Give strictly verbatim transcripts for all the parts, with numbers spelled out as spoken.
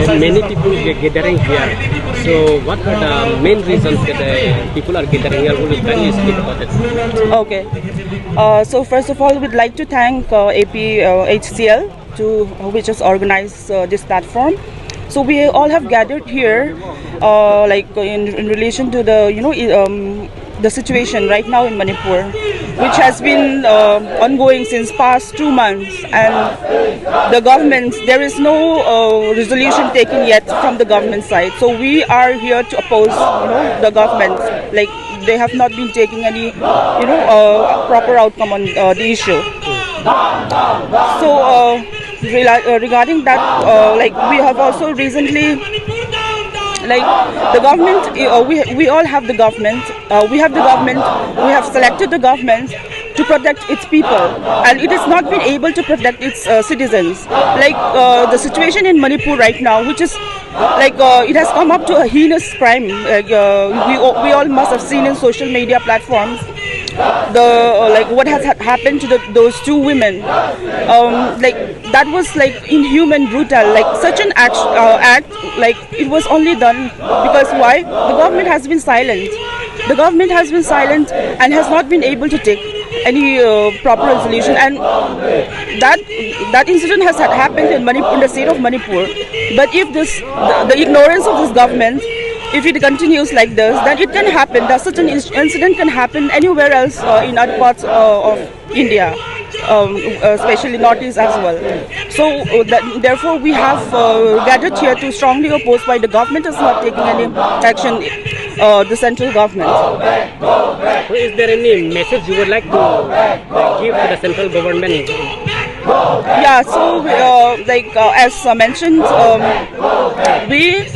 Many people get gathering here. So what are the main reasons that the people are gathering here? Will you kindly speak about it? Okay. Uh, so first of all, we'd like to thank uh, A P uh, H C L to uh, which has organized uh, this platform. So we all have gathered here, uh, like in, in relation to the you know i- um, the situation right now in Manipur, which has been uh, ongoing since past two months, and the government, there is no uh, resolution taken yet from the government side. So we are here to oppose you know the government, like they have not been taking any you know uh, proper outcome on uh, the issue. So uh, rela- uh, regarding that, uh, like we have also recently, like the government, uh, we we all have the government, uh, we have the government, we have selected the government to protect its people, and it has not been able to protect its uh, citizens. Like uh, the situation in Manipur right now, which is like uh, it has come up to a heinous crime. Like, uh, we all- we all must have seen in social media platforms the uh, like what has ha- happened to the, those two women. Um, like that was like inhuman, brutal. Like such an act, uh, act, like it was only done because why? The government has been silent. The government has been silent and has not been able to take any uh, proper resolution, and that that incident has had happened in Manipur, in the state of Manipur. But if this the, the ignorance of this government, if it continues like this, then it can happen that such an inc- incident can happen anywhere else uh, in other parts uh, of India, um, uh, especially Northeast as well. So uh, that, therefore, we have uh, gathered here to strongly oppose why the government is not taking any action, uh, the central government. So is there any message you would like to uh, give to the central government? Yeah, so uh, like uh, as uh, mentioned, um, we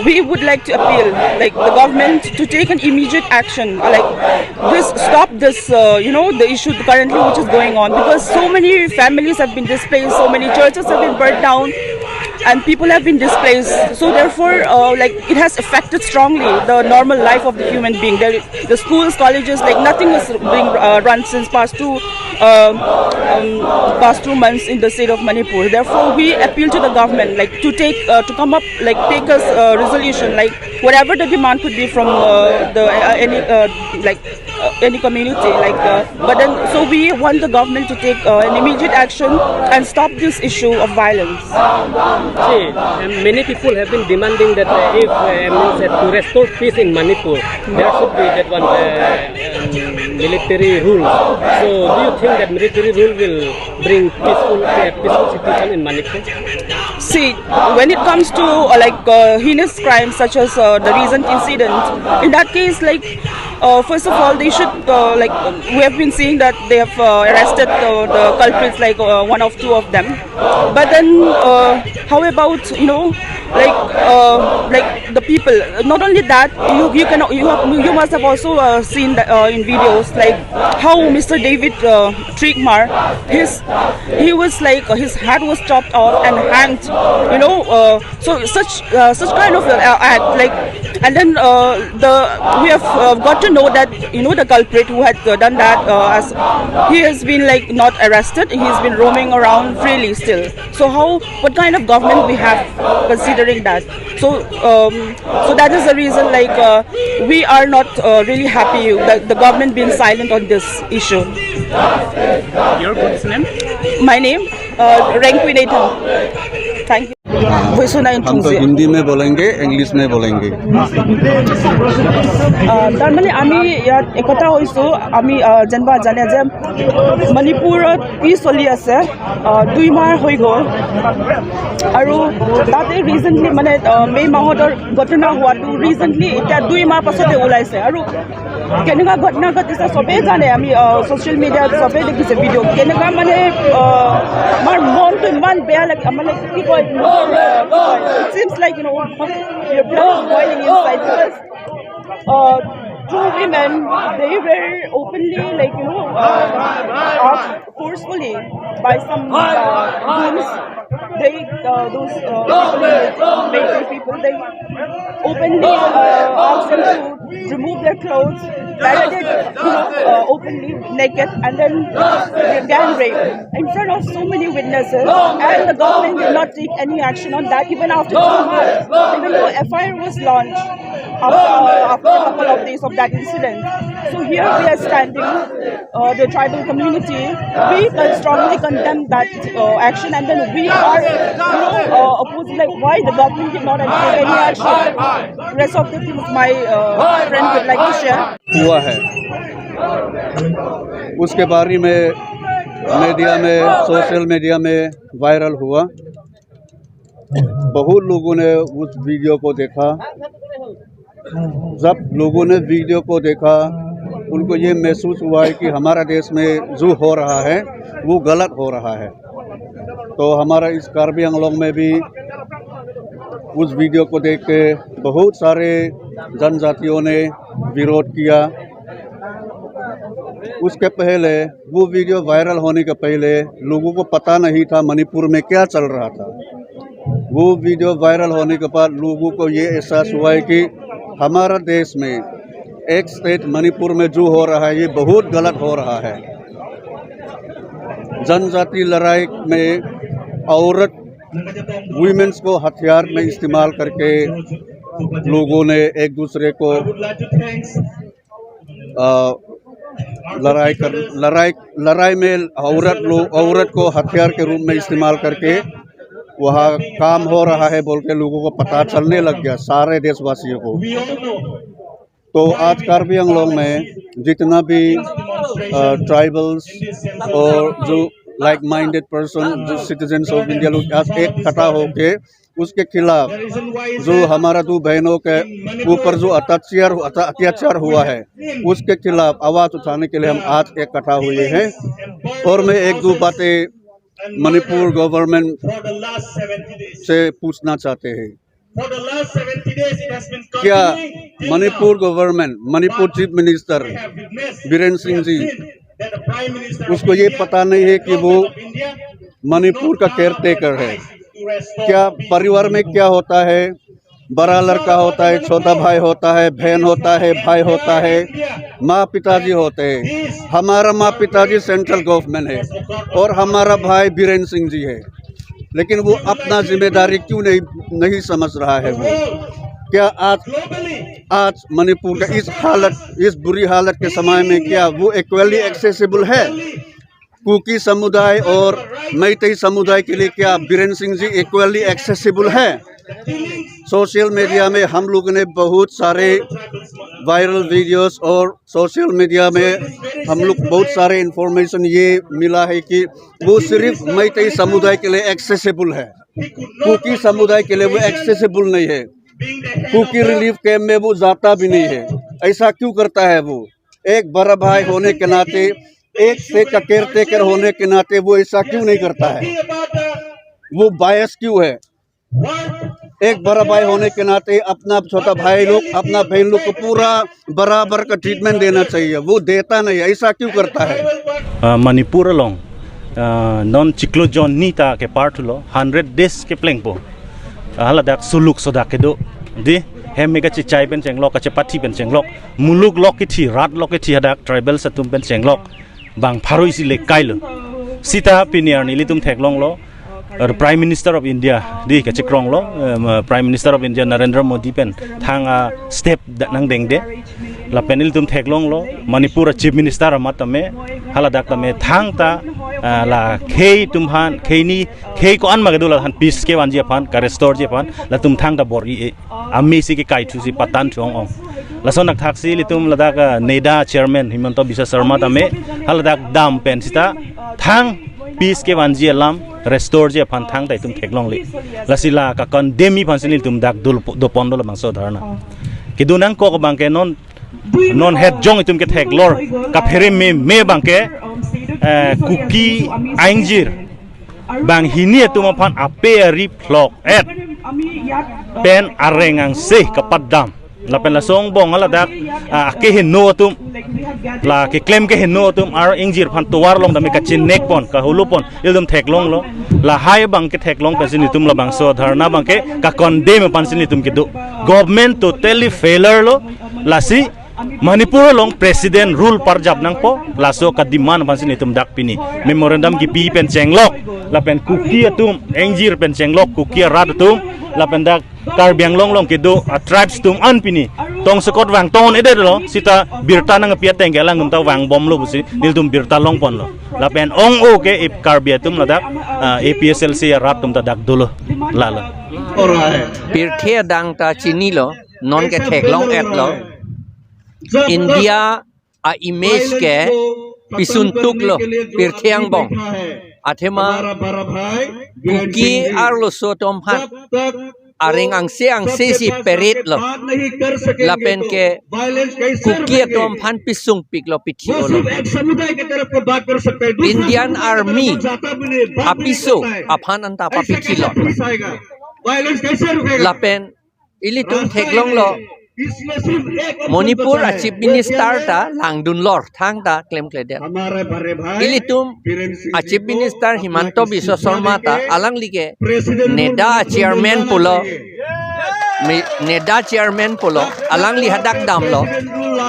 we would like to appeal like the government to take an immediate action, uh, like this stop this uh, you know the issue currently which is going on, because so many families have been displaced, so many churches have been burnt down, and people have been displaced. So therefore, uh, like it has affected strongly the normal life of the human being. There, the schools, colleges, like nothing is being uh, run since past two uh, um, past two months in the state of Manipur. Therefore, we appeal to the government, like to take uh, to come up, like take us a resolution, like whatever the demand could be from uh, the uh, any uh, like uh, any community, like uh, but then so we want the government to take uh, an immediate action and stop this issue of violence. See, um, many people have been demanding that uh, if uh, means, uh, to restore peace in Manipur, there should be that one uh, um, military rule. So do you think that military rule will bring peaceful uh, peaceful situation in Manipur? See, when it comes to uh, like uh, heinous crimes such as uh, the recent incident, in that case, like uh, first of all, they should uh, like we have been seeing that they have uh, arrested uh, the culprits, like uh, one of two of them. But then, uh, how about you know, like uh, like the people? Not only that, you you can you have you must have also uh, seen that, uh, in videos like how Mister David uh, Trickmar, his he was like uh, his head was chopped off and hanged. You know, uh, so such uh, such kind of uh, act, like, and then uh, the we have uh, got to know that you know the culprit who had uh, done that uh, as he has been like not arrested, he's been roaming around freely still. So how, what kind of government we have, considering that? So um, so that is the reason, like uh, we are not uh, really happy that the government being silent on this issue. Your good name? My name uh, Rengkui Nathan. Thank you. Voice na हम तो हिंदी में बोलेंगे, इंग्लिश में बोलेंगे। আহ, তাৰমানে আমি ইয়াত একতা হৈছোঁ। আমি আহ, যেনিবা জানে যে মণিপুৰত কি চলি আছে, আহ, দুই মাহ হৈ গ'ল আৰু তাতে ৰিচেণ্টলি মানে আহ, মে' মাহৰ ঘটনা হোৱাটো ৰিচেণ্টলি এতিয়া দুই মাহ পাছতে ওলাইছে আৰু কেনেকুৱা ঘটনা ঘটিছে চবেই জানে। আমি ছ'চিয়েল মিডিয়াত চবেই দেখিছে ভিডিঅ'। কেনেকুৱা মানে আহ, আমাৰ মনটো ইমান বেয়া লাগে, মানে কি কয়, it seems like you know your blood is boiling inside because uh, two women, they were openly, like you know, uh, asked forcefully by some uh, goons. They uh, those uh, people, Meitei people, they openly uh, asked them to remove their clothes paraded, you know, uh, openly naked and then gang rape in front of so many witnesses, and the government did not take any action on that even after two months, even though F I R was launched after, after a couple of days of that incident. So here we are standing, uh, the tribal community, we con- strongly condemn that uh, action, and then we are, you know, uh, opposing, like, why the government did not take any action. Rest of the things my uh, friend would like to share. हुआ है, उसके बारे में मीडिया में, social media में वायरल हुआ। बहुत लोगों ने उस वीडियो को देखा। जब लोगों ने वीडियो को देखा, उनको ये महसूस हुआ है कि हमारा देश में जो हो रहा है, वो गलत हो रहा है। तो हमारा इस कार्बी आंगलोंग में भी उस वीडियो को देख के बहुत सारे जनजातियों ने विरोध किया। उसके पहले, वो वीडियो वायरल होने के पहले लोगों को पता नहीं था मणिपुर में क्या चल रहा था। वो वीडियो वायरल होने के बाद लोगों को ये एहसास हुआ है कि हमारा देश में, एक स्टेट मणिपुर में जो हो रहा है, ये बहुत गलत हो रहा है। जनजाति लड़ाई में औरत, वुमेन्स को हथियार में इस्तेमाल करके लोगों ने एक दूसरे को अ, लड़ाई कर लड़ाई लड़ाई में औरत लोग, औरत को हथियार के रूप में इस्तेमाल करके वहाँ काम हो रहा है बोल के लोगों को पता चलने लग गया, सारे देशवासियों को। तो आज कार्बी आंगलोंग में जितना भी ट्राइबल्स और जो लाइक माइंडेड पर्सन, जो सिटीजन्स ऑफ इंडिया लोग आज इकट्ठा होके उसके खिलाफ जो हमारा दो बहनों के ऊपर जो अत्याचार अत्या- अत्याचार हुआ है, उसके खिलाफ आवाज उठाने के लिए हम आज इकट्ठा हुए हैं। और मैं एक दो बातें मणिपुर गवर्नमेंट से पूछना चाहते हैं। क्या मणिपुर गवर्नमेंट, मणिपुर चीफ मिनिस्टर बीरेन सिंह जी, उसको ये पता नहीं है कि वो मणिपुर का केयर टेकर है? क्या परिवार में क्या होता है, बड़ा लड़का होता है, छोटा भाई होता है, बहन होता है, भाई होता है, माँ पिताजी होते हैं। हमारा माँ पिताजी सेंट्रल गवर्नमेंट है और हमारा भाई बीरेन सिंह जी है, लेकिन वो अपना जिम्मेदारी क्यों नहीं नहीं समझ रहा है वो? क्या आज आज मणिपुर का इस हालत, इस बुरी हालत के समय में क्या वो इक्वली एक्सेसिबल है? कुकी समुदाय और मैतेई समुदाय के लिए क्या बीरेन सिंह जी इक्वली एक्सेसिबल है? सोशल मीडिया में हम लोगों ने बहुत सारे वायरल वीडियोस और सोशल मीडिया में हम लोग बहुत सारे इंफॉर्मेशन ये मिला है कि वो सिर्फ मैतेई समुदाय के लिए एक्सेसिबल है, कुकी समुदाय के लिए वो एक्सेसिबल नहीं है, कुकी रिलीफ कैंप में वो जाता भी नहीं है। ऐसा क्यों करता है वो? एक बड़ा भाई होने के नाते, एक स्टेट का केयर टेकर होने के नाते वो ऐसा क्यों नहीं करता है? वो बायस क्यों है? एक बड़ा भाई होने के नाते अपना छोटा भाई लोग, अपना बहन लोग को पूरा बराबर का ट्रीटमेंट देना चाहिए, वो देता नहीं, ऐसा क्यों करता है? Uh, Manipur along uh, non chiklo jon ni ta ke part lo hundred days ke plengpo. Haladak suluk sodak kedo di hem mega chichai pen chenglok, kache pathi pen chenglok, muluk lok kithi, rat lok kithi, hadak tribal satum pen chenglok bang pharo isi le kailo. Sita pini arni ilitum theklonglo, uh, Prime Minister of India di kachikronglo, um, uh, Prime Minister of India Narendra Modi pen thang a step nang dengde. Lapen ilitum theklonglo Manipur a Chief Minister amat tame, haladak tame thangta uh, la khei tum han, khei ni khei ko-an ma kedo la han peace kevanji aphan, ka restore ji aphan latum thangta bor-i e. Ami si ke kai thu si patan thu ong ong. Lason nak thak si ilitum ladak uh, NEDA chairman Himanta Biswa Sarma tame haladak dam pen sita thang peace kevanji alam restore ji aphan thangta itum theklongle. Lasi la ka condemn aphan si ilitum dak dul dopon do labangso dharna. Kedo nangkok abang ke non non het jong itum ketheklor kaphere meme abang ke eh, Kuki aingjir bang hini atum aphan ape ari phlok et pen areng angse kapadam. Lapen laso angbong haladak ah, keheno atum, la keklem keheno atum ar ingjir aphan tovar along tame kachinek pon, kahulu pon, ilitum theklonglo. Lahai abang ketheklong pensi ilitum labangso dharna abang ke ka condemn aphan si ilitum kedo. Government totally failure lo, lasi Manipur along president rule parjap nangpo, laso ka-demand aphansi nelitum dak pini memorandum kipi pen chenglok, lapen Kuki atum, ingjir pen chenglok, Kuki arat atum, lapen dak Karbi Anglong along kedo a tribes atum an pini tongsekot vang tong-un-edetlo, seta birta nangpi ateng ke alangtum ta vangbomlo pusi nelitum birta longponlo. Lapen ong-o ke ip Karbi atum ladak, ah, A P H L C arat atum ta dak dolo. Lalo. Pirthe adang ta chinilo, non ke theklong-etlo. India a-image ke pisun tuklo pirthe angbong. Athema Kuki arloso atum aphan areng angse angse si peretlo. Lapen ke Kuki atum aphan pisungpiklo, pithi-olo. Indian Army apiso aphan anta papithilo. Lapen ilitum theklonglo, Manipur a Chief Minister ta langdunlor thangta klemkledet. Ilitum a Chief Minister Himanta Biswa Sarma ta alangli ke NEDA chairman pulo, mi-, NEDA chairman pulo, alangli hadak damlo.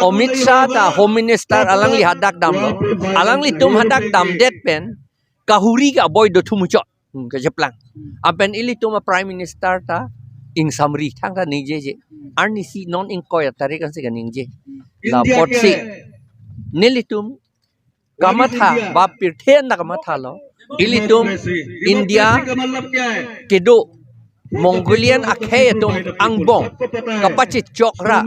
Amit Shah ta Home Minister, alangli hadak damlo. Alanglitum hadak damdet pen kahuri ke aboi dothum muchot. Hmm, kacheplang. Lapen ilitum a Prime Minister ta ingsamri thangta ningjeje. Arnisi non ingkoi atarik ansi kaningje. Lapotsi nelitum kamatha, ba pirthe anta kamathalo. Ilitum India kedo Mongolian akhei atum angbong kapachechokra,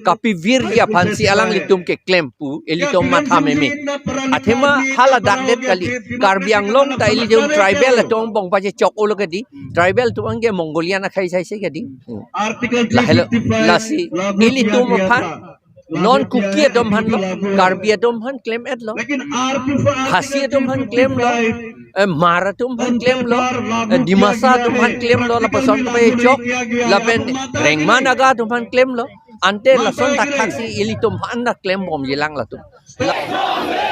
kapivirji aphansi alanglitum keklem pu ilitum matha meme. Athema hala dakdet kali, Karbi Anglong ta ilitum tribal atum angbong pachechok-olo kedi, tribal atum anke Mongolian akhei saise kedi. Hmm. Lahelo, lasi ilitum aphan non Kuki atum aphanlo, Karbi atum aphan klem-etlo, Khasi atum aphan klemlo, eh, Hmar atum aphan klemlo, eh, Dimasa atum aphan klemlo, lapuson kepachechok, lapen Rengma Naga atum aphan klemlo, ante lason thakthak si ilitum aphan ta klembomjilang latum. La-